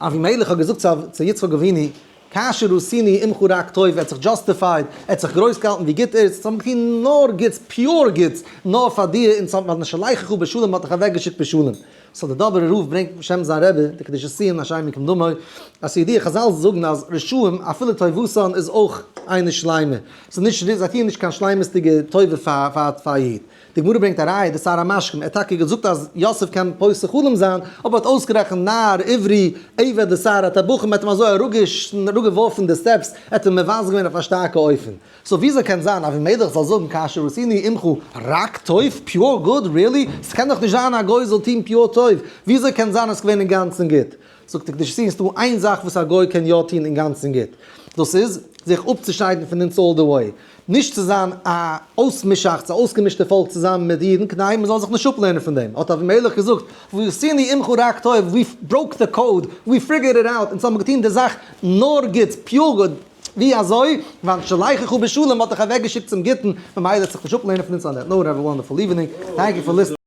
אבימלך האט געזאגט צו יצחק אבינו, כאשר עשינו עמך רק טוב, ער האט זיך justified, ער האט זיך גרויס געהאלטן ווי גוט ער איז, אונז האבן געטון נאר גוטס, pure גוטס, נאר פאר דיר, אונז האבן ונשלחך בשלום, מ'האט דיך אוועקגעשיקט בשלום. so דער דאבער רב ברענגט בשם זיין רבי, דער קדושת ציון השם יקום דמו, אז ס'ידוע חזל זאגן אז רשעים אפילו טובתן איז אויך אינה שלימה, ס'איז נישט זיי טוען נישט קיין שלימות'דיגע טובה פאר א איד. די גמרא ברענגט א ראיה, די שר המשקים, ער האט טאקע געזאגט אז יוסף קען פותר חלום זיין, אבער האט אויסגערעכנט נער עברי, עבד לשר הטבחים, ער האט אים אזוי אראפגעווארפן די steps, ער האט אים מבזה געווען אויף א שטארקע אופן. so וויאזוי קען זיין אבימלך זאל זאגן כאשר עשינו עמך רק טוב, pure good, really? ס'קען דאך נישט זיין א גוי זאל טון pure טוב, וויאזוי קען זיין אז ס'געווען אינגאנצן גוט? זאגט די קדושת ציון ס'דא איין זאך וואס א גוי קען יא טון אינגאנצן גוט, דאס איז, זיך אפצושיידן פון אונז all the way, נישט צו זיין א אויסמישאכץ, א אויסגעמישטע פאלק צוזאמען מיט אידן, כדי מ'זאל זיך נישט אפלערנען פון דעם, האט אבימלך געזאגט, ועשינו עמך רק טוב, we broke the code, we figured it out, אונז האבן געטון די זאך נאר גוטס, pure good, ווי אזוי? ונשלחך בשלום האט דיך אוועקגעשיקט צום גוטן, ממילא וועט זיך נישט אפלערנען פון אונז on that note, have a wonderful evening, thank you for listening.